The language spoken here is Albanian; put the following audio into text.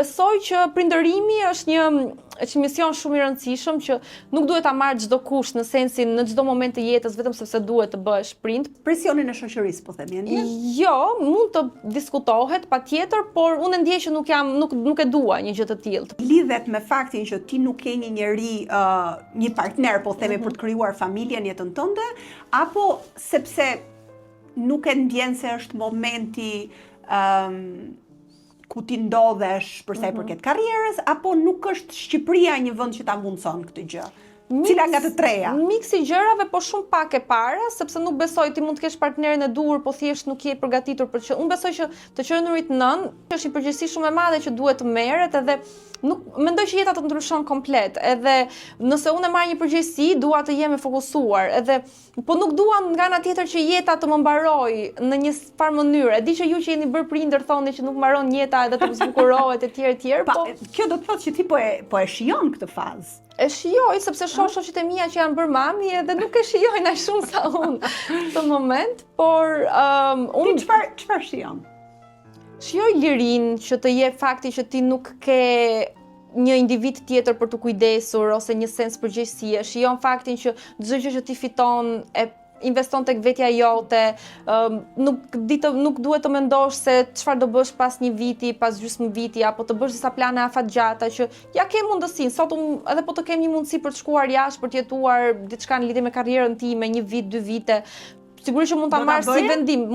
Besoj që prindërimi është një mision shumë i rëndësishëm që nuk duhet ta marrë çdo kush në sensin në çdo moment të jetës vetëm sepse duhet të bëhesh prind. Presionin e shoqërisë, po themi, e ndjen? Jo, mund të diskutohet patjetër, por unë e ndjej që nuk jam nuk e dua një gjë të tillë. Lidhet me faktin që ti nuk ke një njeri, një partner, po themi, për të krijuar familje në jetën tënde, apo sepse nuk e ndjen se është momenti ku ti ndodhesh për sa i përket karrierës, apo nuk është Shqipëria një vend që ta mundson këtë gjë? Cila nga të treja? Miksi i gjërave, po shumë pak e para, sepse nuk besoj ti mund të kesh partnerin e duhur, po thjesht nuk je i përgatitur për që. Unë besoj që të qenurit nën është një përgjegjësi shumë e madhe që duhet të merret edhe nuk mendoj që jeta të ndryshon komplet. Edhe nëse unë e marr një përgjegjësi, dua të jem e fokusuar, edhe po nuk dua nga ana tjetër që jeta të më mbaroj në një farë mënyrë. E di që ju që jeni bërë prindër thoni që nuk mbaron jeta edhe të zbukurohet e tjerë e tjerë, po kjo do të thotë që ti po e shijon këtë fazë. E shijoj sepse shoh shoqet e mia që janë bërë mami edhe nuk e shijojnë aq shumë sa unë këtë moment, por unë Ti çfarë shijon? Shijoj lirinë që të jep fakti që ti nuk ke një individ tjetër për të kujdesur ose një sens përgjegjësie. Shijon faktin që çdo gjë që ti fiton e investon tek vetja jote, nuk duhet të mendosh se çfarë do bësh pas një viti, pas gjysmë viti apo të bësh disa plane afatgjata që ja ke mundësinë. Sot unë edhe po të kem një mundësi për të shkuar jashtë për të jetuar diçka në lidhje me karrierën time, një vit, 2 vite, sigurisht që mund ta marr si vendim.